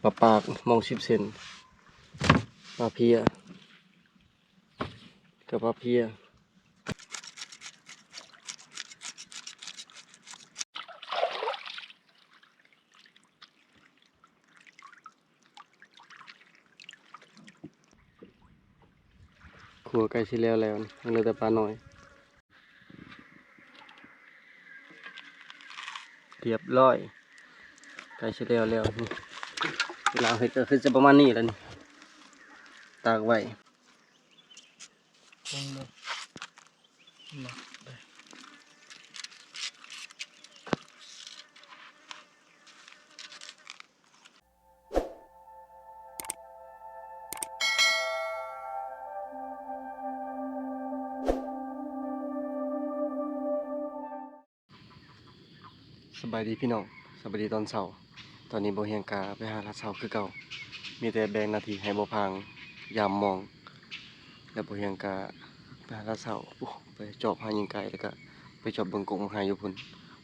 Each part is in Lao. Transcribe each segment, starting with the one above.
ປາປາກ ມອງສິບເຊັນ ປາເພຍ ກັບປາເພຍ. ຄົວໃກ້ຊິແລ້ວແລ້ວ ຍັງເຫຼືອແຕ່ປານ້ອຍ. ຮຽບຮ້ອຍ ໃກ້ຊິແລ້ວແລ້ວ. ນີ້ ເວລາເຮັດກໍຄືຈະປະມານນີ້ແຫຼະນີ້ ຕາກໄວ້. ເບິ່ງເດີ ມັກເດ້. ສະບາຍດີພີ່ນ້ອງ ສະບາຍດີຕອນເຊົ້າ. ຕອນນີ້ບໍ່ຮຽງກະໄປຫາລາດເຊົ້າຄືເກົ່າ ມີແຕ່ແບ່ງໜ້າທີ່ໃຫ້ບໍ່ພາງ ຍາມມອງ ແລ້ວບໍ່ຮຽງກະໄປຫາລາດເຊົ້າ ໂອ້ ໄປຈອບຫາຍິງໄກ່ ແລ້ວກະໄປຈອບເບິ່ງກົກໝາກໄຮຢູ່ພຸ້ນ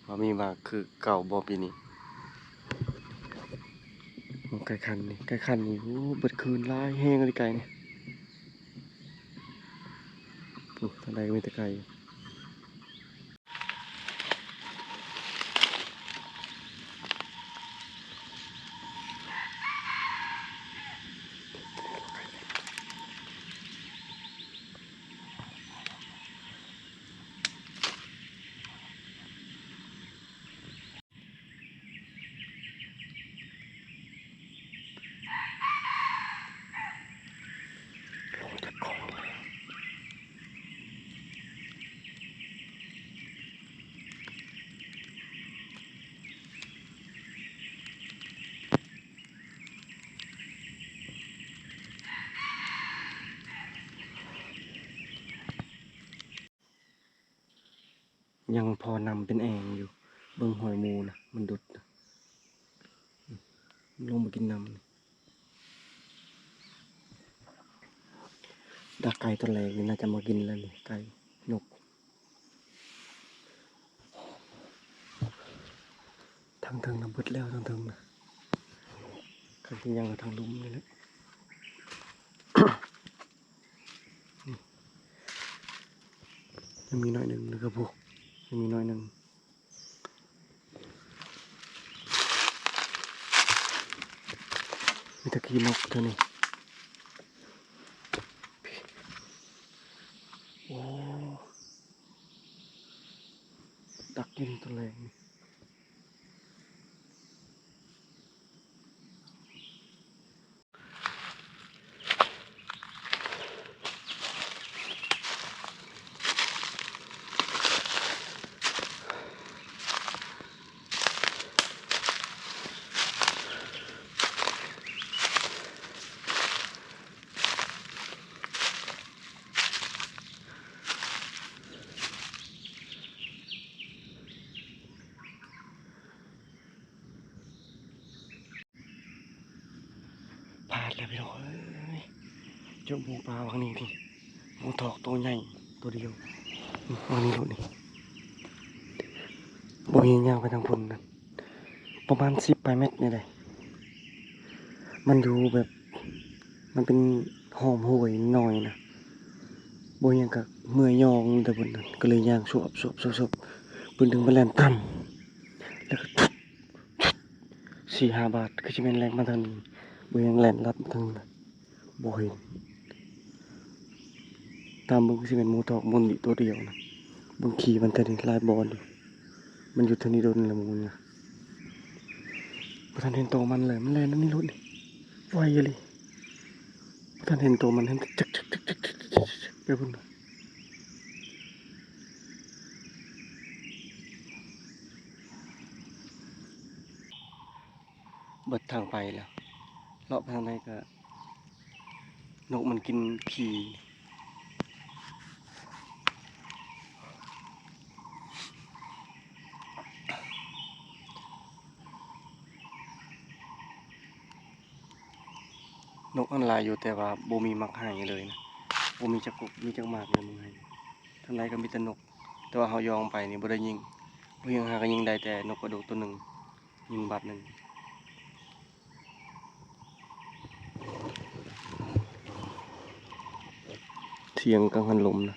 ວ່າມີໝາກຄືເກົ່າບໍ່ປີນີ້. ໂອ້ ໄກ່ຂັນນີ້ ໄກ່ຂັນນີ້ ໂອ້ ເບິດຄືນຫຼາຍແຮງເລີຍໄກ່ນີ້. ໂອ້ ທາງໃດກໍມີແຕ່ໄກ່. ຍັງພໍນຳເປັນແອ່ງຢູ່ ເບິ່ງຮອຍໝູນະ ມັນດຸດ ລົງມາກິນນ້ຳ. ດັກໄກ່ຕອນແລກນີ້ໜ້າຈະມາກິນແລ້ວນີ້ ໄກ່ ນົກ. ທາງເທິງນະເບິດແລ້ວ ທາງເທິງນະ ຄັນຊິຍ່າງກໍທາງລຸ່ມນີ້ແຫຼະ. ຍັງມີໜ້ອຍໜຶ່ງ ແລ້ວກໍ ໂອ້ ຍັງມີໜ້ອຍໜຶ່ງ. ມີແຕ່ຂີ້ນົກເທື່ອນີ້. ໂອ້ ດັກຢູ່ນີ້ຕອນແລກນີ້. ພາດແລ້ວພີ່ນ້ອງເອີຍ ເຈີໝູປ່າຫວ່າງນີ້ຕິ ໝູທອກໂຕໃຫຍ່ໂຕດຽວ ຫວ່າງນີ້ໂລດນີ້. ບໍ່ເຫັນ ຍ່າງໄປທາງພຸ້ນນະ ປະມານສິບປາຍແມັດນີ້ແຫຼະ. ມັນຢູ່ແບບ ມັນເປັນຮ່ອງຫ້ວຍນ້ອຍນະ ບໍ່ເຫັນ ກໍເມື່ອຍຍ່ອງແຕ່ພຸ້ນນະ ກໍເລີຍຍ່າງສວບໆໆ ປຶ້ນດຶງໄປແລ່ນຕຳ ແລ້ວກໍ ສີ່ຫ້າບາດ ຄືຊິແມ່ນແລ່ນມາທາງນີ້ ບໍ່ແມ່ນແລ່ນລັດມາທາງນີ້ນະ ບໍ່ເຫັນ. ຕາມເບິ່ງຄືຊິແມ່ນໝູທອກ ໝູນີ້ໂຕດຽວນະ ເບິ່ງຂີ້ມັນແຕ່ນີ້ຫຼາຍບ່ອນຢູ່ ມັນຢູ່ແຖວນີ້ດົນແລ້ວໝູນີ້ນະ. ບໍ່ທັນເຫັນໂຕມັນເລີຍ ມັນແລ່ນອັນນີ້ໂລດນີ້ ໄວອີ່ຫຼີ. ບໍ່ທັນເຫັນໂຕມັນ ເຫັນຈຶກໆໆ ໄປພຸ້ນນະ. ເບິດທາງໄປແລ້ວ ເລາະໄປທາງໃດກໍນົກມັນກິນຂີ້. ນົກຫັ້ນຫຼາຍຢູ່ ແຕ່ວ່າບໍ່ມີໝາກໄຮເລີຍນະ ບໍ່ມີຈັກກົກ ມີຈັກໝາກເລີຍໝາກໄຮ. ທາງໃດກໍມີແຕ່ນົກ ແຕ່ວ່າເຮົາຍ່ອງໄປນີ້ບໍ່ໄດ້ຍິງ ຜູ້ຍິງຫາກໍຍິງໄດ້ແຕ່ນົກກະໂດກໂຕໜຶ່ງ ຍິງບາດໜຶ່ງ. ຽງກັງຫັນລົມນະ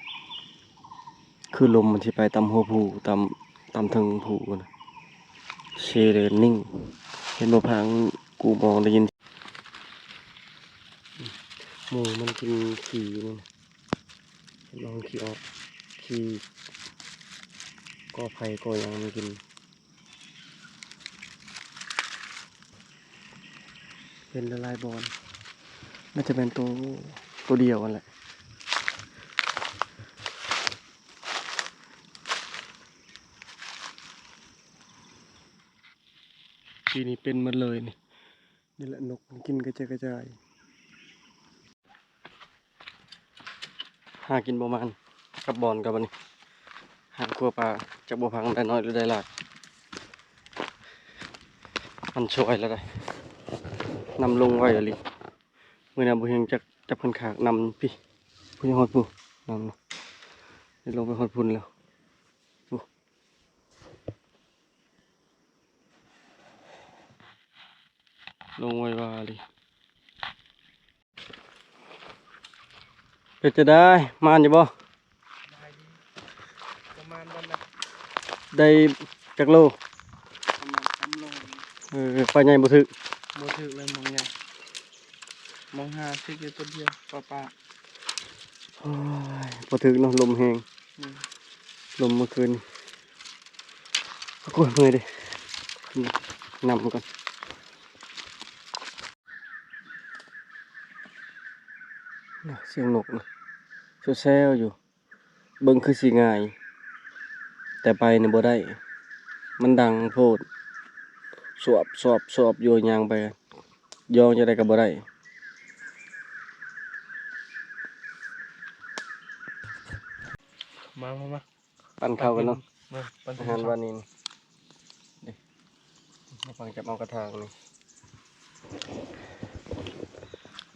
ຄືລົມມັນຊິໄປຕາມຫົວພູ ຕາມ ຕາມເທິງພູນະ ເຊເລີນນິ່ງ. ເຫັນບໍ່ ພາງກູມອງໄດ້ຍິນ ໝູມັນກິນຂີ້ນີ້ນະ ເຫັນບໍ່? ມັນຂີ້ອອກ ຂີ້ ກໍໄຜ່ກໍຫຍັງມັນກິນ. ເຫັນຫຼາຍໆບ່ອນ ໜ້າຈະແມ່ນໂຕ ໂຕດຽວຫັ້ນແຫຼະ. ປີນີ້ເປັນໝົດເລີຍນີ້. ນີ້ແຫຼະ ນົກມັນກິນກະຈາຍກະຈາຍ. ຫາກິນບໍ່ໝານກັບບ່ອນກັບອັນນີ້ ຫາຄົວປາ ຈັກບໍ່ພັງໄດ້ໜ້ອຍຫຼືໄດ້ຫຼາຍ. ມັນຊ່ວຍແລ້ວໄດ໋ ນ້ຳລົງໄວອີ່ຫຼີ. ມື້ໜ້າບໍ່ເຮັງຈັກຈັບຄັນຄາກ ນ້ຳພີ້ ພຸ້ນຮອດພຸ້ນ ນ້ຳນະ ລົງໄປຮອດພຸ້ນແລ້ວ ລົງໄວວາລີ. ເປັນຈັ່ງໃດ ໝານຢູ່ບໍ່? ປະມານນັ້ນນະ ໄດ້ຈັກໂລ? ປະມານສາມໂລ. ເອີ ປາໃຫຍ່ບໍ່ຖືກ? ບໍ່ຖືກເລີຍ ມອງໃຫຍ່ ມອງຫາຖືກຢູ່ຕົວດຽວ ປາປາກ. ໂອ້ຍ ບໍ່ຖືກເນາະ ລົມແຮງ. ອືມ ລົມເມື່ອຄືນນີ້. ໂອ້ຍ ເມື່ອຍເດ້ ນຳກ່ອນ. ນະ ສຽງນົກນະ ແຊວໆຢູ່. ເບິ່ງຄືຊິງ່າຍ ແຕ່ໄປນີ້ບໍ່ໄດ້ ມັນດັງໂພດ ສວບ ສວບ ສວບຢູ່ ຍ່າງໄປ ຍ່ອງຈັ່ງໃດກໍບໍ່ໄດ້. ມາ ມາ ມາ ປັ້ນເຂົ້າກັນເນາະ ມາ ປັ້ນ ອາຫານວັນນີ້ນີ້. ເດ້ ມາຟັງຈັບເອົາກະຖາງນີ້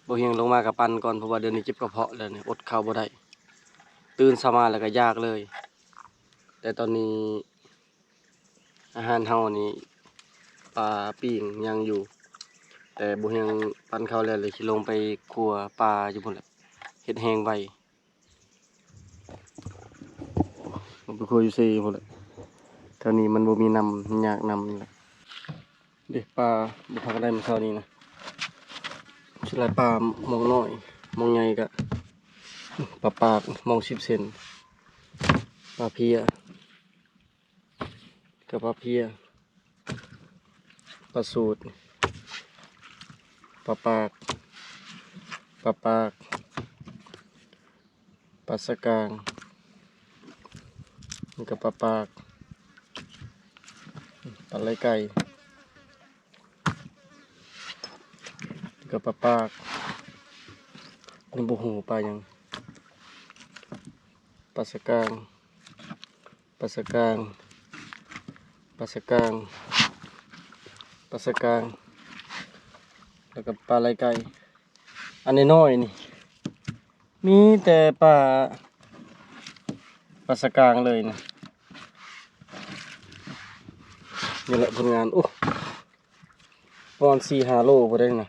ບໍ່ຮຽງລົງມາກະປັ່ນກ່ອນ ເພາະວ່າດຽວນີ້ເຈັບກະເພາະແລ້ວນີ້ ອົດເຂົ້າບໍ່ໄດ້ ຕື່ນເຊົ້າມາແລ້ວກະຢາກເລີຍ. ແຕ່ຕອນນີ້ອາຫານເຮົານີ້ ປາປີ້ງຍັງຢູ່ ແຕ່ບໍ່ຮຽງປັ່ນເຂົ້າແລ້ວ ເລີຍຊິລົງໄປຄົວປາຢູ່ພຸ້ນແຫຼະ ເຮັດແຮງໄວ. ໄປຄົວຢູ່ເຊພຸ້ນແຫຼະ ແຖວນີ້ມັນບໍ່ມີນ້ຳ ມັນຍາກນ້ຳນີ້ແຫຼະ. ເດ້ ປາບໍ່ພາກັນໄດ້ມື້ເຊົ້ານີ້ນະ ສ່ວນຫຼາຍປາໝ່ອງນ້ອຍ ໝ່ອງໃຫຍ່ກະປາປາກ ໝ່ອງສິບເຊັນ ປາເພຍ ກະປາເພຍ ປາສູດ ປາປາກ ປາປາກ ປາສະກາງ ນີ້ກະປາປາກ ປາໄຫຼໄກ່ ນີ້ກະປາປາກ ນີ້ບໍ່ຮູ້ປາຫຍັງ ປາສະກາງ ປາສະກາງ ປາສະກາງ ປາສະກາງ ແລ້ວກະປາໄຫຼໄກ່. ອັນນ້ອຍໆນີ້ ມີແຕ່ປາ ປາສະກາງເລີຍນະ. ນີ້ແຫຼະຜົນງານ ໂອ້ ປະມານສີ່ຫ້າໂລບໍ່ໄດ້ນະ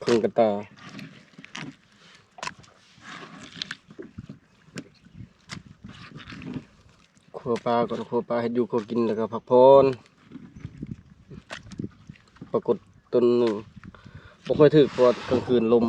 ເຄິ່ງກະຕ່າ. ຄົວປາກ່ອນ ຄົວປາເຮັດຢູ່ຄົວກິນ ແລ້ວກະພັກຜ່ອນ. ປາກົດຕົນໜຶ່ງ ບໍ່ຄ່ອຍຖືກ ເພາະວ່າກາງຄືນລົມ.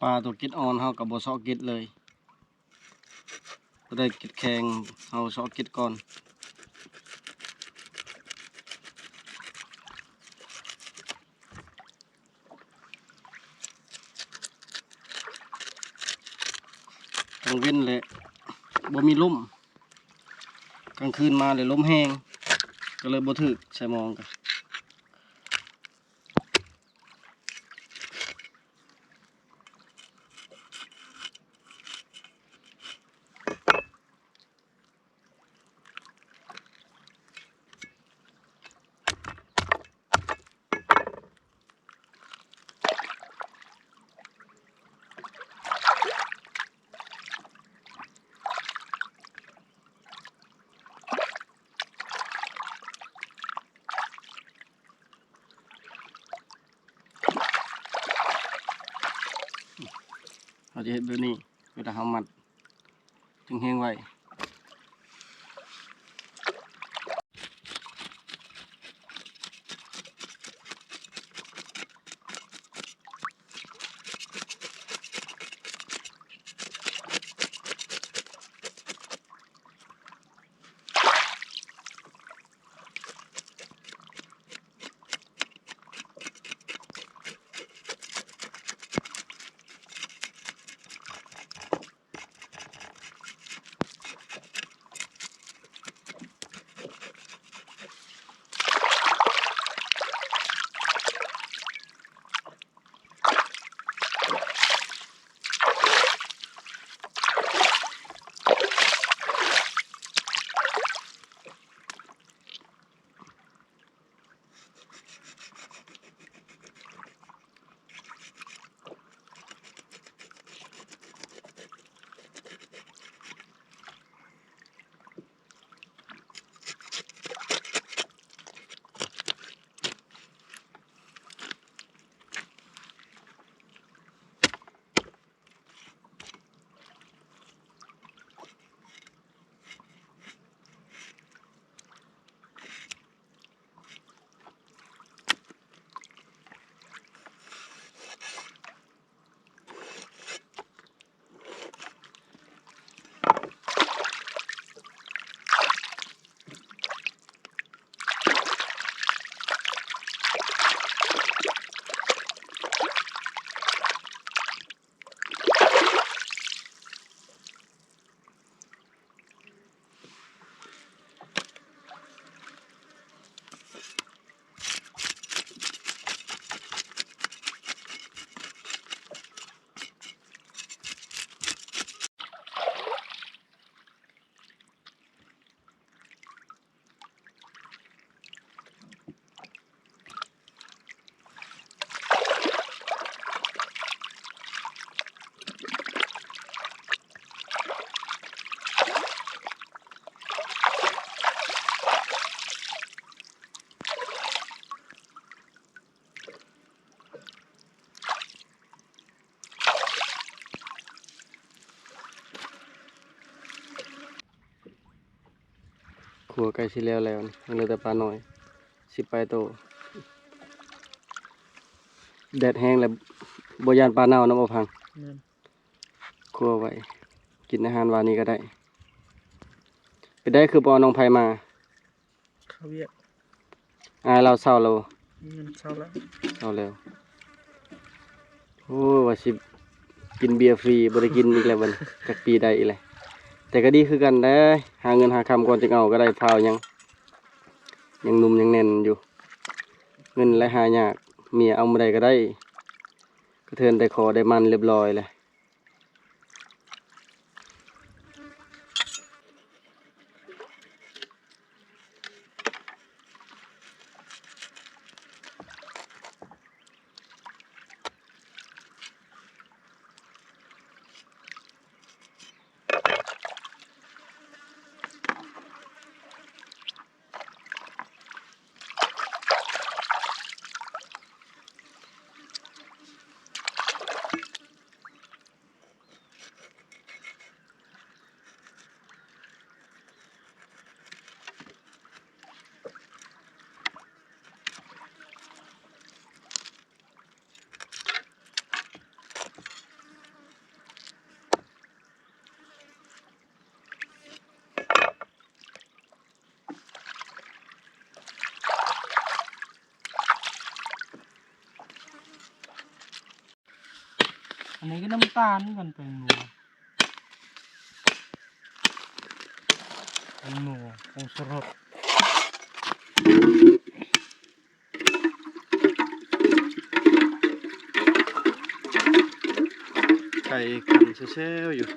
ປາຕົວເກັດອ່ອນເຮົາກໍບໍ່ເຊາະເກັດເລີຍ. ຕົວໃດເກັດແຂງເຮົາເຊາະເກັດກ່ອນ. ກາງເວັນແຫຼະ ບໍ່ມີລົມ, ກາງຄືນມາແລ້ວລົມແຮງ ກໍເລີຍບໍ່ຖືກໃສ່ມອງກະ. ເຮົາຈະເຮັດແບບນີ້ ເວລາເຮົາມັດຈຶ່ງແຮງໄວ. ຄົວໃກ້ຊິແລ້ວແລ້ວນີ້ ຍັງເຫຼືອແຕ່ປານ້ອຍ ສິບປາຍໂຕ. ແດດແຮງແລ້ວ ບໍ່ຢ້ານປາເນົ່ານຳບໍ່ພັງ? ແມ່ນ. ຄົວໄວ້ ກິນອາຫານວານນີ້ກໍໄດ້. ເປັນໃດຄືບໍ່ເອົານ້ອງໄພມາ? ເຂົ້າວຽກ. ອ້າຍລາວເຊົາແລ້ວບໍ່? ແມ່ນ ເຊົາແລ້ວ. ເຊົາແລ້ວ. ໂອ້ ວ່າຊິກິນເບຍຟຣີ ບໍ່ໄດ້ກິນອີກແລ້ວບັດນີ້ ຈັກປີໃດອີກແລ້ວ. ແຕ່ກໍດີຄືກັນເດ້ ຫາເງິນຫາຄຳກ່ອນຈຶ່ງເອົາກໍໄດ້ ພ້າວຍັງ ຍັງໜຸ່ມຍັງແໜ້ນຢູ່. ເງິນແລະຫາຍາກ ເມຍເອົາມື້ໃດກໍໄດ້ ກະເທີນໄດ້ຂໍໄດ້ໝັ້ນລຽບລ້ອຍແລ້ວ. ເ ອັນນີ້ກໍນ້ຳຕານກັນ ແປ້ງນົວ ແປ້ງນົວ ຜົງຊູລົດ. ໄກ່ຂັນແຊວໆຢູ່.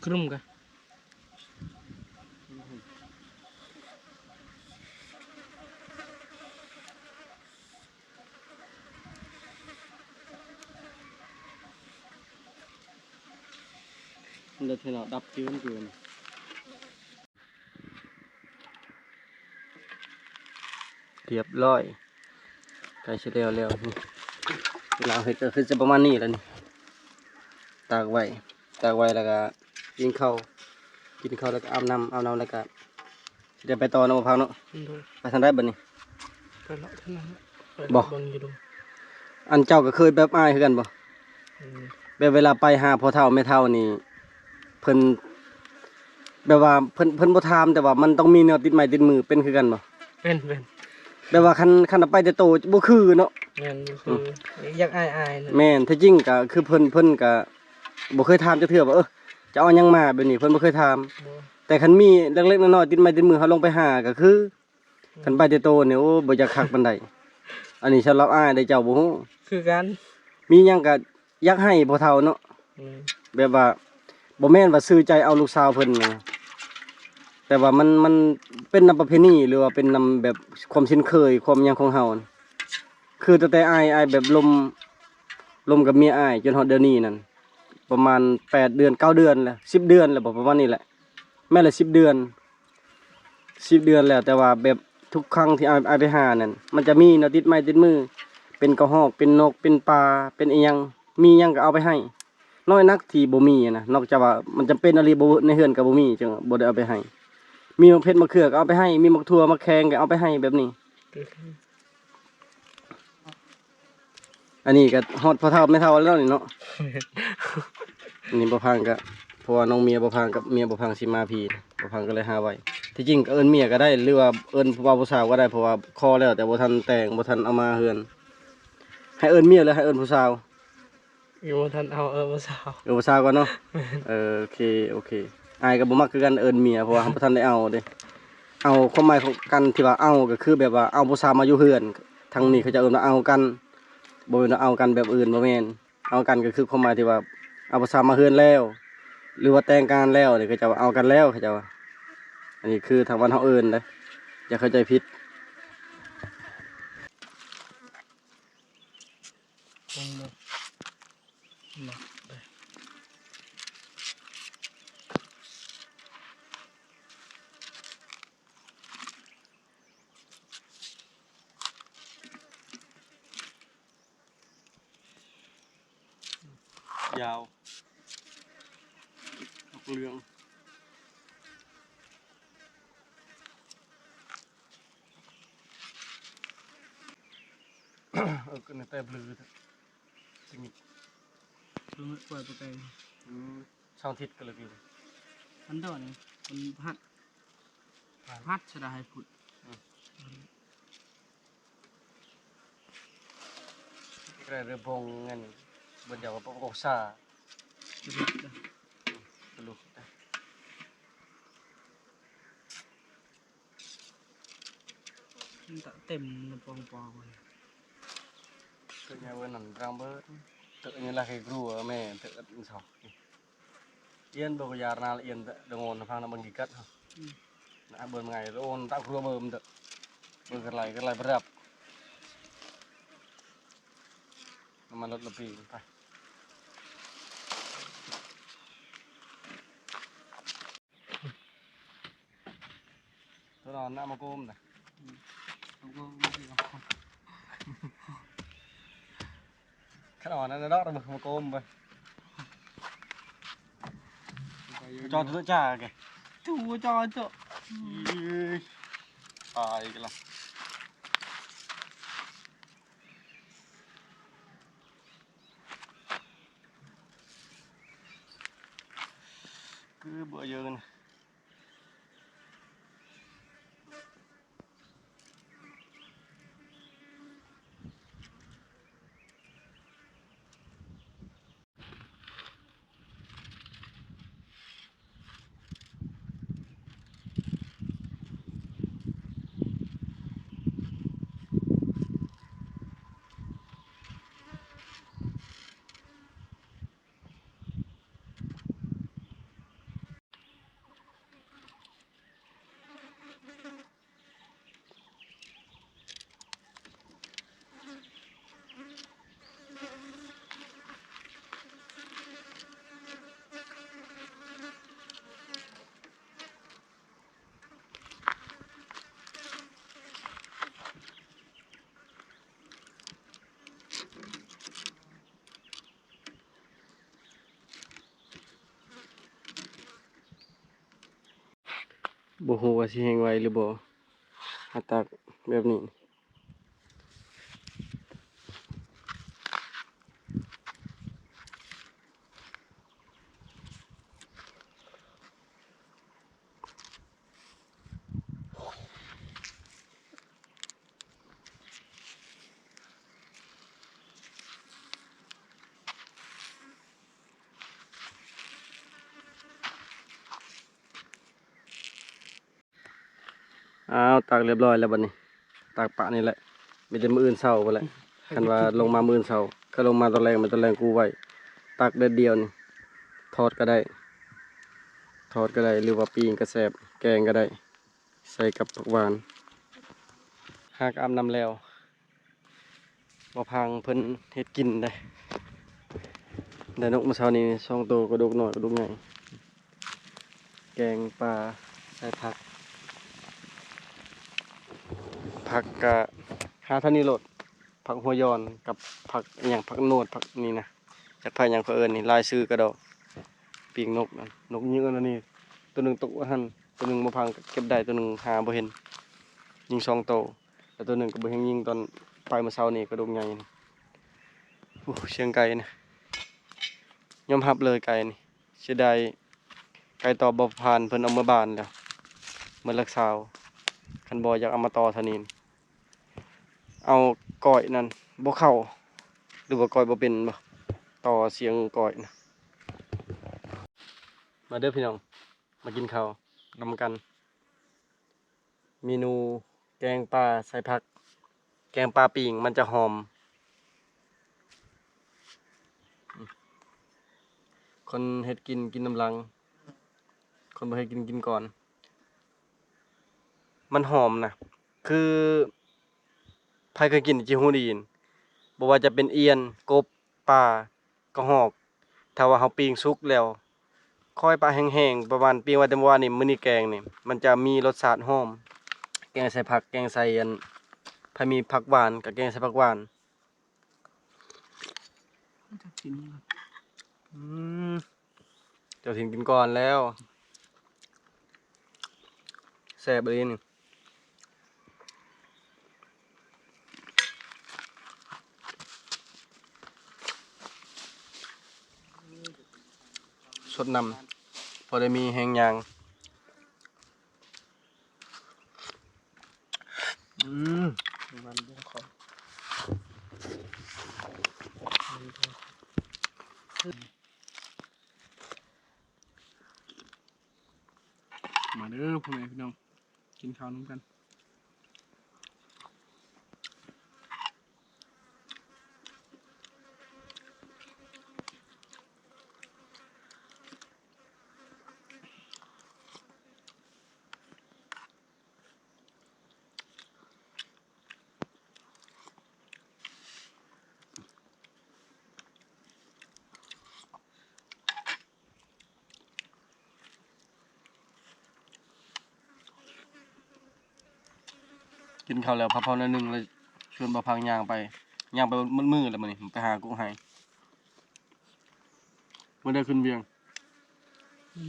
ຄຶມກະ. ເດີ ເທເນາະ ດັບຈື່ນໆ. ຮຽບຮ້ອຍ ໃກ້ຊິແລ້ວແລ້ວ. ເວລາເຮັດກໍຄືຈະປະມານນີ້ແຫຼະນີ້ ຕາກໄວ້ ຕາກໄວ້ແລ້ວກໍກິນເຂົ້າ ກິນເຂົ້າແລ້ວກໍອາບນ້ຳ ອາບນ້ຳແລ້ວກໍຊິໄດ້ໄປຕໍ່ເນາະ ບໍ່ພັງເນາະ. ໂດຍ ໄປທາງໃດບັດນີ້? ໄປເລາະທາງນັ້ນ ໄປເລາະເບິ່ງຢູ່ດົງ. ອັນເຈົ້າກໍເຄີຍແບບອ້າຍຄືກັນບໍ່? ອືມ ແບບເວລາໄປຫາພໍ່ເຖົ້າແມ່ເຖົ້ານີ້ ເພິ່ນ ແບບວ່າເພິ່ນ ເພິ່ນບໍ່ຖາມ ແຕ່ວ່າມັນຕ້ອງມີແນວຕິດໄມ້ຕິດມື ເປັນຄືກັນບໍ່? ເປັນ ເປັນ ແບບວ່າຄັນ ຄັນເອົາໄປແຕ່ໂຕບໍ່ຄືເນາະ. ແມ່ນ ບໍ່ຄື ອືມ ຢາກອາຍໆ. ແມ່ນ ແທ້ຈິງກໍຄືເພິ່ນ ເພິ່ນກໍບໍ່ເຄີຍຖາມຈັກເທື່ອວ່າ ເອີ ຈະເອົາຫຍັງມາແບບນີ້ ເພິ່ນບໍ່ເຄີຍຖາມ. ບໍ່ ແຕ່ຄັນມີເລັກໆນ້ອຍໆ ຕິດໄມ້ຕິດມື ເຮົາລົງໄປຫາກໍຄື ຄັນໄປແຕ່ໂຕນີ້ ໂອ້ ບໍ່ຢາກຄັກປານໃດ. ອັນນີ້ສຳລັບອ້າຍເດ້ ເຈົ້າບໍ່ຮູ້ ຄືກັນ ມີຫຍັງກະຢາກໃຫ້ພໍ່ເຖົ້າເນາະ. ແມ່ນ ແບບວ່າບໍ່ແມ່ນວ່າຊື່ໃຈເອົາລູກສາວເພິ່ນນະ ແຕ່ວ່າມັນ ມັນເປັນນຳປະເພນີ ຫຼືວ່າເປັນນຳແບບຄວາມຊິນເຄີຍ ຄວາມຫຍັງຂອງເຮົາ. ຄືຕັ້ງແຕ່ອ້າຍ ອ້າຍແບບລົມ ລົມກັບເມຍອ້າຍ ຈົນຮອດດຽວນີ້ນັ້ນ ປະມານແປດເດືອນ ເກົ້າເດືອນແລ້ວ ສິບເດືອນແລ້ວບໍ່ ປະມານນີ້ແຫຼະ. ແມ່ນລະ ສິບເດືອນ ສິບເດືອນແລ້ວ ແຕ່ວ່າແບບທຸກຄັ້ງທີ່ອ້າຍ ອ້າຍໄປຫານັ້ນ ມັນຈະມີແນວຕິດໄມ້ຕິດມື ເປັນກະຮອກ ເປັນນົກ ເປັນປາ ເປັນອີ່ຫຍັງ ມີຫຍັງກໍເອົາໄປໃຫ້. ນ້ອຍນັກທີ່ບໍ່ມີນະ ນອກຈາກວ່າມັນຈຳເປັນອີ່ຫຼີ ບໍ່ ໃນເຮືອນກໍບໍ່ມີ ຈຶ່ງບໍ່ໄດ້ເອົາໄປໃຫ້. ມີໝາກເຜັດໝາກເຂືອກໍເອົາໄປໃຫ້ ມີໝາກຖົ່ວໝາກແຂງກໍເອົາໄປໃຫ້ແບບນີ້. ອັນນີ້ກໍຮອດພໍ່ເຖົ້າແມ່ເຖົ້າແລ້ວນີ້ເນາະ. ອັນນີ້ບໍ່ພັງກໍ ເພາະວ່ານ້ອງເມຍບໍ່ພັງກັບເມຍບໍ່ພັງຊິມາພີ້ ບໍ່ພັງກໍເລີຍຫາໄວ້. ທີ່ຈິງກໍເອີ້ນເມຍກໍໄດ້ ຫຼືວ່າເອີ້ນຜູ້ບ່າວຜູ້ສາວກໍໄດ້ ເພາະວ່າຂໍແລ້ວແຕ່ບໍ່ທັນແຕ່ງ ບໍ່ທັນເອົາມາເຮືອນ. ໃຫ້ເອີ້ນເມຍ ຫຼືໃຫ້ເອີ້ນຜູ້ສາວ? ຍັງບໍ່ທັນເອົາ ເອີ້ນຜູ້ສາວ ເອີ້ນຜູ້ສາວກ່ອນເນາະ. ແມ່ນ ເອີ ໂອເຄ ໂອເຄ. ອ້າຍກໍບໍ່ມັກຄືກັນເອີ້ນເມຍ ເພາະວ່າເຮົາບໍ່ທັນໄດ້ເອົາເດ້. ເອົາ ຄວາມໝາຍຂອງການທີ່ວ່າເອົາ ກໍຄືແບບວ່າເອົາຜູ້ສາວມາຢູ່ເຮືອນ ທາງນີ້ເຂົາເຈົ້າເອີ້ນວ່າເອົາກັນ ບໍ່ແມ່ນວ່າເອົາກັນແບບອື່ນ ບໍ່ແມ່ນ. ເອົາກັນກໍຄືຄວາມໝາຍທີ່ວ່າເອົາຜູ້ສາວມາເຮືອນແລ້ວ ຫຼືວ່າແຕ່ງງານແລ້ວນີ້ ເຂົາເຈົ້າວ່າເອົາກັນແລ້ວ ເຂົາເຈົ້າວ່າ. ອັນນີ້ຄືທາງບ້ານເຮົາເອີ້ນເດ້ ຢ່າເຂົ້າໃຈຜິດ. ຍາວ ອອກເຫຼືອງ. ເປີດຂຶ້ນແຕ່ບລືດ ສະຫງິດ ເບິ່ງ ປ່ອຍໄປໄກ ອືມ ສອງທິດກໍເລີຍ ມັນດອກນີ້ ມັນພັດ ພັດ ພັດສະດາໃຫ້ພຸດ ອືມ ກະໄດ້ເລີ່ມພົງເງິນ ເບິດດຽວກໍປົກກົກຊາ ກະລຸກ ອືມ ກະລຸກ ມັນຕະເຕັມລຳໂພງປອງມັນ ເຕີຍາເວີນນັ້ນຣາງເບີດ ເຕີຍາລາເກກຣັວແມ່ເຕີຍາຊອກ Yên bơ ko yar nal yên tơ đ ngôn phang na bang gikat ha. Hmm. Na bơm ngai ôn tak rua bơm tơ. Bơ ker lai ker lai berap. Naman lot lepi. Tơ na na ma kum tơ. Hmm. Ma kum ma kum. ຂະໜອນນັ້ນດອກ ມາໂກມໄປ ຈອດເຈາະກະ ຈູຈອດເຈາະ ຕາຍກະລະ ຄືບໍ່ເຢີນ. ບໍ່ຮູ້ວ່າຊິແຫ້ງໄວຫຼືບໍ່ ຫາຕັກແບບນີ້. ອ້າວ ຕັກຮຽບຮ້ອຍແລ້ວບັດນີ້ ຕັກປະນີ້ແຫຼະ ມີແຕ່ມື້ອື່ນເຊົ້າພຸ້ນແຫຼະ ຄັນວ່າລົງມາມື້ອື່ນເຊົ້າ ຄັນລົງມາຕອນແລງ ແມ່ນຕອນແລງກູ້ໄວ້ ຕັກແດດດຽວນີ້ ທອດກະໄດ້ ທອດກະໄດ້ ຫຼືວ່າປີ້ງກະແຊບ ແກງກະໄດ້ ໃສ່ກັບຜັກຫວານ ຫາກອາບນ້ຳແລ້ວ ບໍ່ພັງເພິ່ນເຮັດກິນເດ້ ໄດ້ນົກມື້ເຊົ້ານີ້ສອງໂຕ ກະດູກນ້ອຍກະດູກໃຫຍ່ ແກງປາໃສ່ຜັກ ຜັກກະຫາເທົ່ານີ້ໂລດ ຜັກຫົວຢອນກັບຜັກອີ່ຫຍັງ ຜັກໂນດ ຜັກນີ້ນະ ຈັກຜັກຫຍັງເຂົາເອີ້ນນີ້ ຫຼາຍຊື່ກະດອກ ປີ້ງນົກ ນົກຍິງອັນນີ້ ໂຕໜຶ່ງຕົກຢູ່ຫັ້ນ ໂຕໜຶ່ງບໍ່ພັງກະເກັບໄດ້ ໂຕໜຶ່ງຫາບໍ່ເຫັນ ຍິງສອງໂຕ ແລ້ວໂຕໜຶ່ງກະບໍ່ເຫັນຍິງຕອນປາຍມື້ເຊົ້ານີ້ ກະດູກໃຫຍ່ນີ້ ໂອ້ ສຽງໄກ່ນະ ຍອມຮັບເລີຍໄກ່ນີ້ ເສຍດາຍ ໄກ່ຕໍ່ບໍ່ຜ່ານ ເພິ່ນເອົາເມືອບ້ານແລ້ວ ເມືອຫຼັກຊາວ ຄັນບໍ່ຢາກເອົາມາຕໍ່ເທົ່ານີ້ ເອົາກ້ອຍນັ້ນບໍ່ເຂົ້າ ຫຼືວ່າກ້ອຍບໍ່ເປັນບໍ ຕໍ່ສຽງກ້ອຍນະ ມາເດີພີ່ນ້ອງ ມາກິນເຂົ້ານຳກັນ ເມນູແກງປາໃສ່ຜັກ ແກງປາປີ້ງມັນຈະຫອມ ຄົນເຮັດກິນ ກິນນຳຫຼັງ ຄົນບໍ່ເຮັດກິນ ກິນກ່ອນ ມັນຫອມນະ ຄືໃຜເຄີຍກິນຊິຮູ້ດີ ບໍ່ວ່າຈະເປັນອຽນ ກົບ ປາ ກະຮອກ ຖ້າວ່າເຮົາປີ້ງສຸກແລ້ວ ຄ່ອຍປະແຫ້ງໆ ປະມານປີ້ງໄວ້ແຕ່ມື້ວານນີ້ ມື້ນີ້ແກງນີ້ ມັນຈະມີລົດຊາດຫອມ ແກງໃສ່ຜັກ ແກງໃສ່ອັນ ໃຜມີຜັກຫວານກະແກງໃສ່ຜັກຫວານ ເຈົ້າກິນ ອືມ ເຈົ້າຖິ່ນກິນກ່ອນແລ້ວ ແຊບອີ່ຫຼີນີ້. ຊົດນ້ຳ ພໍໄດ້ມີແຮງຍ່າງ. ອືມ ມັນລົງຄໍ ມາເດີພໍ່ແມ່ພີ່ນ້ອງ ກິນເຂົ້ານຳກັນ. ກິນເຂົ້າແລ້ວພັກຜ່ອນໜ້ອຍໜຶ່ງ ແລ້ວຊວນບ່າວພັງຍ່າງໄປ ຍ່າງໄປໝົດມື້ແລ້ວມື້ນີ້ ໄປຫາກົກໄຮ. ມື້ໃດຂຶ້ນວຽງ? ອືມ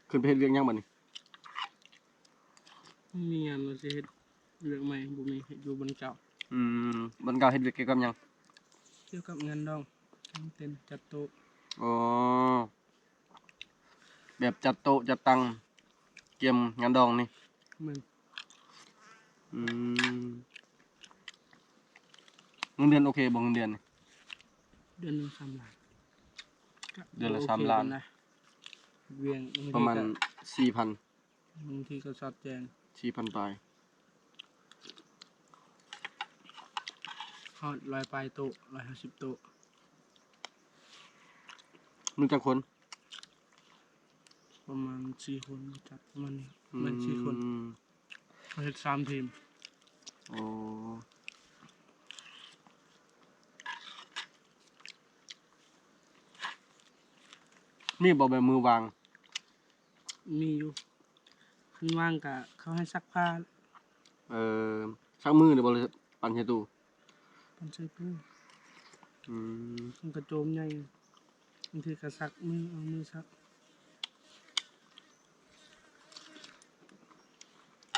ຂຶ້ນໄປເຮັດວຽກຫຍັງບັດນີ້? ມີງານວ່າຊິເຮັດວຽກໃໝ່ ບໍ່ມີ ເຮັດຢູ່ບ່ອນເກົ່າ. ອືມ ບ່ອນເກົ່າເຮັດວຽກກ່ຽວກັບຫຍັງ? ກ່ຽວກັບງານດອງ ກາງເຕັນ ຈັດໂຕະ. ອໍ ແບບຈັດໂຕະຈັດຕັ່ງ ກຽມງານດອງນີ້. ແມ່ນ. ອືມ ເງິນເດືອນໂອເຄບໍ່ ເງິນເດືອນນີ້? ເດືອນໜຶ່ງສາມລ້ານ. ເດືອນລະສາມລ້ານ. ວຽງ ປະມານສີ່ພັນ ບາງທີກໍສອດແຈ້ງ ສີ່ພັນປາຍ ຮອດຮ້ອຍປາຍໂຕະ ຮ້ອຍຫ້າສິບໂຕະ. ມີຈັກຄົນ? ປະມານສີ່ຄົນ ຈັດປະມານນີ້. ອືມ ແມ່ນສີ່ຄົນ ເຮົາເຮັດສາມທີມ. ໂອ້ ມີບໍ່ແບບມື້ວ່າງ? ມີຢູ່ ຄັນວ່າງກະເຂົາໃຫ້ຊັກຜ້າ. ເອີ ຊັກມື້ນີ້ບໍ່ ຫຼືປັ່ນໃສ່ຕູ້? ປັ່ນໃສ່ຕູ້. ອືມ ມັນກະໂຈມໃຫຍ່ ບາງທີກະຊັກມື ເອົາມືຊັກ.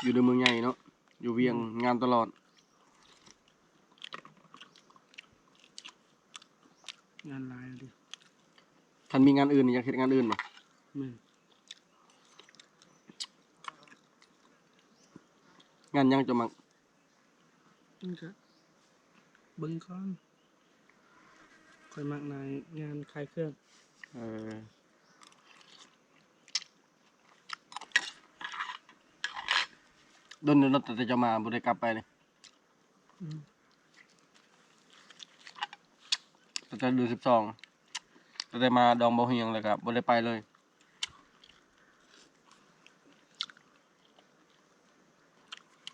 ຢູ່ໃນເມືອງໃຫຍ່ເນາະ ຢູ່ວຽງ ອືມ ງານຕະຫຼອດ. ງານຫຼາຍເດ. ຄັນມີງານອື່ນ ຢາກເຮັດງານອື່ນບໍ່? ແມ່ນ. ງານຫຍັງເຈົ້າມັກ? ມັນກະເບິ່ງກ່ອນ ຂ້ອຍມັກນາຍງານຂາຍເຄື່ອງ. ເອີ ດົນແລ້ວເນາະ ຕັ້ງແຕ່ເຈົ້າມາບໍ່ໄດ້ກັບໄປເລີຍ. ອືມ ຕັ້ງແຕ່ເດືອນສິບສອງ ຕັ້ງແຕ່ມາດອງເບົາຮຽງແລ້ວກະບໍ່ໄດ້ໄປເລີຍ.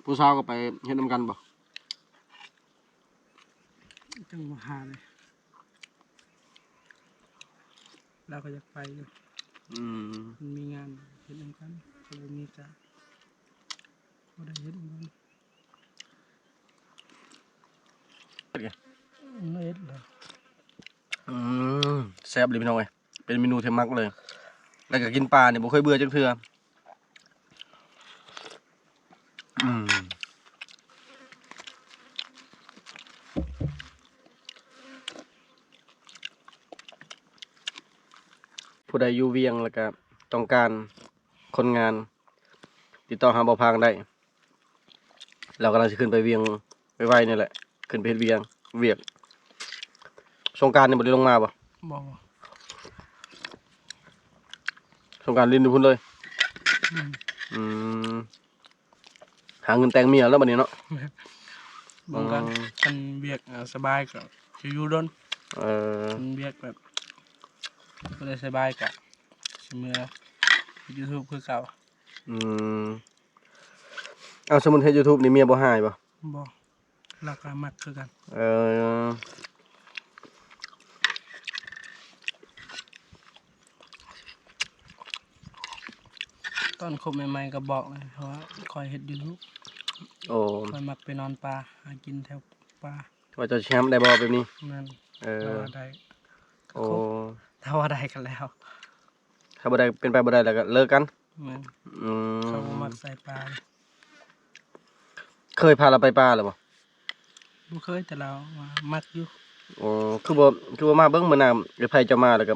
ຜູ້ສາວກໍໄປເຮັດນຳກັນບໍ່? ຈັ່ງວ່າເລີຍ ລາວກໍຢາກໄປຢູ່. ອືມ ມັນມີງານເຮັດນຳກັນ ກໍບໍ່ມີກະບໍ່ໄດ້ເຮັດນຳກັນ. ເຮັດເລີຍ. ອືມ ແຊບເລີຍພີ່ນ້ອງເອີຍ ເປັນເມນູທີ່ມັກເລີຍ ແລ້ວກໍກິນປານີ້ບໍ່ເຄີຍເບື່ອຈັກເທື່ອ. ອືມ ຜູ້ໃດຢູ່ວຽງແລ້ວກະຕ້ອງການຄົນງານ ຕິດຕໍ່ຫາບ່າວພາງໄດ້. ລາວກຳລັງຊິຂຶ້ນໄປວຽງໄວໆນີ້ແຫຼະ ຂຶ້ນໄປເຮັດວຽງ ວຽກ. ສົງການນີ້ບໍ່ໄດ້ລົງມາບໍ່? ບໍ່ ບໍ່. ສົງການຫຼິ້ນຢູ່ພຸ້ນເລີຍ. ອືມ ອືມ ຫາເງິນແຕ່ງເມຍແລ້ວບັດນີ້ເນາະ. ເບິ່ງກ່ອນ ຄັນວຽກສະບາຍກໍຊິຢູ່ດົນ. ເອີ ຄັນວຽກແບບບໍ່ໄດ້ສະບາຍກໍຊິເມືອເຮັດຢູທູບຄືເກົ່າ. ອືມ ເອົາ ສົມມຸດເຮັດຢູທູບນີ້ເມຍບໍ່ຮ້າຍບໍ່? ບໍ່ ລາວກໍມັກຄືກັນ. ເອີ ຕອນຄົບໃໝ່ໆກໍບອກເລີຍ ເພາະວ່າຂ້ອຍເຮັດຢູທູບ. ໂອ້ ຂ້ອຍມັກໄປນອນປ່າ ຫາກິນແຖວປ່າ. ວ່າເຈົ້າຊິຮັບໄດ້ບໍ່ແບບນີ້? ແມ່ນ. ເອີ ຖ້າວ່າໄດ້ ໂອ້ ຖ້າວ່າໄດ້ກໍແລ້ວ ຖ້າບໍ່ໄດ້ ເປັນໄປບໍ່ໄດ້ແລ້ວກໍເລີກກັນ. ແມ່ນ. ອືມ ເຂົາບໍ່ມັກສາຍປ່າ. ເຄີຍພາລາວໄປປ່າແລ້ວບໍ່? ບໍ່ເຄີຍ ແຕ່ລາວວ່າມັກຢູ່. ໂອ້ ຄືບໍ່ ຄືບໍ່ມາເບິ່ງ ມື້ໜ້າເອື້ອຍໄພເຈົ້າມາແລ້ວກໍ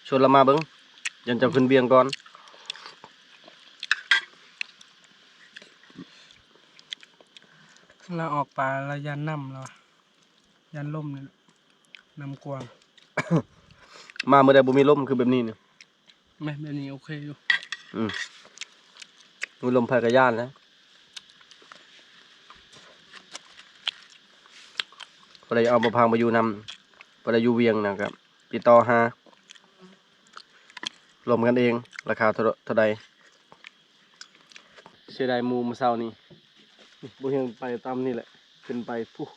ຊວນລາວມາເບິ່ງ ຢ້ານເຈົ້າຂຶ້ນວຽງກ່ອນ. ລາວອອກປ່າລາວຢ້ານນ້ຳ ລາວວ່າ ຢ້ານລົມນີ້ແຫຼະ ນ້ຳກວ້າງ. ມາມື້ໃດບໍ່ມີລົມຄືແບບນີ້ນີ້ ແມ່ນ ແບບນີ້ໂອເຄຢູ່. ອືມ ມີລົມໃຜກໍຢ້ານແຫຼະ. ຜູ້ໃດເອົາບ່າວພັງໄປຢູ່ນຳ ຜູ້ໃດຢູ່ວຽງນະ ກໍຕິດຕໍ່ຫາ ລົມກັນເອງ ລາຄາເທົ່າ ເທົ່າໃດ. ເສຍດາຍໝູ່ມື້ເຊົ້ານີ້ ນີ້ ບໍ່ເຫັນໄປຕາມນີ້ແຫຼະ ຂຶ້ນໄປພຸ້ນ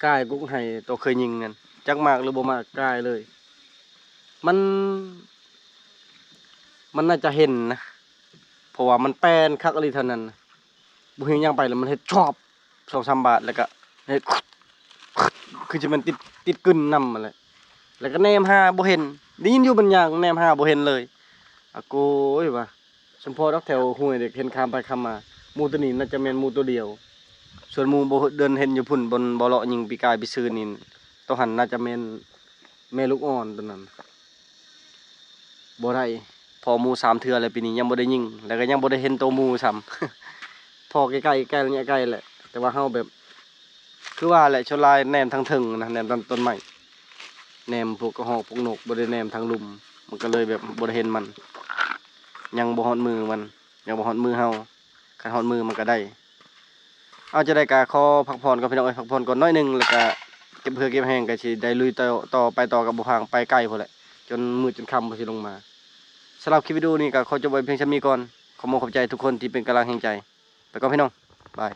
ກາຍກຸກໄຫ ໂຕເຄີຍຍິງນັ້ນ ຈັກມັກຫຼືບໍ່ມັກ ກາຍເລີຍ. ມັນ ມັນໜ້າຈະເຫັນນະ ເພາະວ່າມັນແປ້ນຄັກອີ່ຫຼີເທົ່ານັ້ນນະ. ບໍ່ເຮັດຫຍັງໄປແລ້ວມັນເຮັດຊອບສອງສາມບາດ ແລ້ວກະເຮັດ ຄືຊິແມ່ນຕິດ ຕິດກຶນນຳຫັ້ນແຫຼະ. ແລ້ວກະແນມຫາບໍ່ເຫັນ ໄດ້ຍິນຢູ່ມັນຍ່າງ ແນມຫາບໍ່ເຫັນເລີຍ. ອາໂກຍວ່າ ສົມພໍດອກແຖວຫ້ວຍເດັກເຫັນຂ້າມໄປຂ້າມມາ ໝູ່ໂຕນີ້ໜ້າຈະແມ່ນໝູ່ໂຕດຽວ. ສ່ວນໝູ່ບໍ່ເດີນເຫັນຢູ່ພຸ້ນ ບ່ອນບໍ່ເລາະຍິງປີກາຍປີຊືນນີ້ ໂຕຫັ້ນໜ້າຈະແມ່ນແມ່ລູກອ່ອນໂຕນັ້ນ. ບໍ່ໄດ້ ພໍໝູ່ສາມເທື່ອແລ້ວ ປີນີ້ຍັງບໍ່ໄດ້ຍິງ ແລ້ວກໍຍັງບໍ່ໄດ້ເຫັນໂຕໝູ່ຊ້ຳ. ພໍໃກ້ໆ ໃກ້ໄລຍະໃກ້ແຫຼະ ແຕ່ວ່າເຮົາແບບ ຄືວ່າແຫຼະ ສ່ວນຫຼາຍແນມທາງເທິງນະ ແນມຕາມຕົ້ນໄມ້ ແນມພວກກະຮອກພວກນົກ ບໍ່ໄດ້ແນມທາງລຸ່ມ ມັນກໍເລີຍແບບບໍ່ໄດ້ເຫັນມັນ ຍັງບໍ່ຮອດມືມັນ ຍັງບໍ່ຮອດມືເຮົາ. ຄັນຮອດມື້ມັນກໍໄດ້. ເອົາ ຈັ່ງໃດກໍຂໍພັກຜ່ອນກ່ອນພີ່ນ້ອງເອີຍ ພັກຜ່ອນກ່ອນໜ້ອຍໜຶ່ງ ແລ້ວກໍເກັບເຫື່ອເກັບແຮງ ກໍຊິໄດ້ລຸຍຕໍ່ ຕໍ່ ໄປຕໍ່ກັບບ່າວພັງ ໄປໄກພຸ້ນແຫຼະ ຈົນມືດຈົນຄ່ຳເພິ່ນຊິລົງມາ. ສຳລັບຄລິບວິດີໂອນີ້ກໍຂໍຈົບໄວ້ພຽງສ່ຳນີ້ກ່ອນ. ຂໍຂອບໃຈທຸກຄົນທີ່ເປັນກຳລັງແຮງໃຈ. ໄປກ່ອນພີ່ນ້ອງ ບາຍ.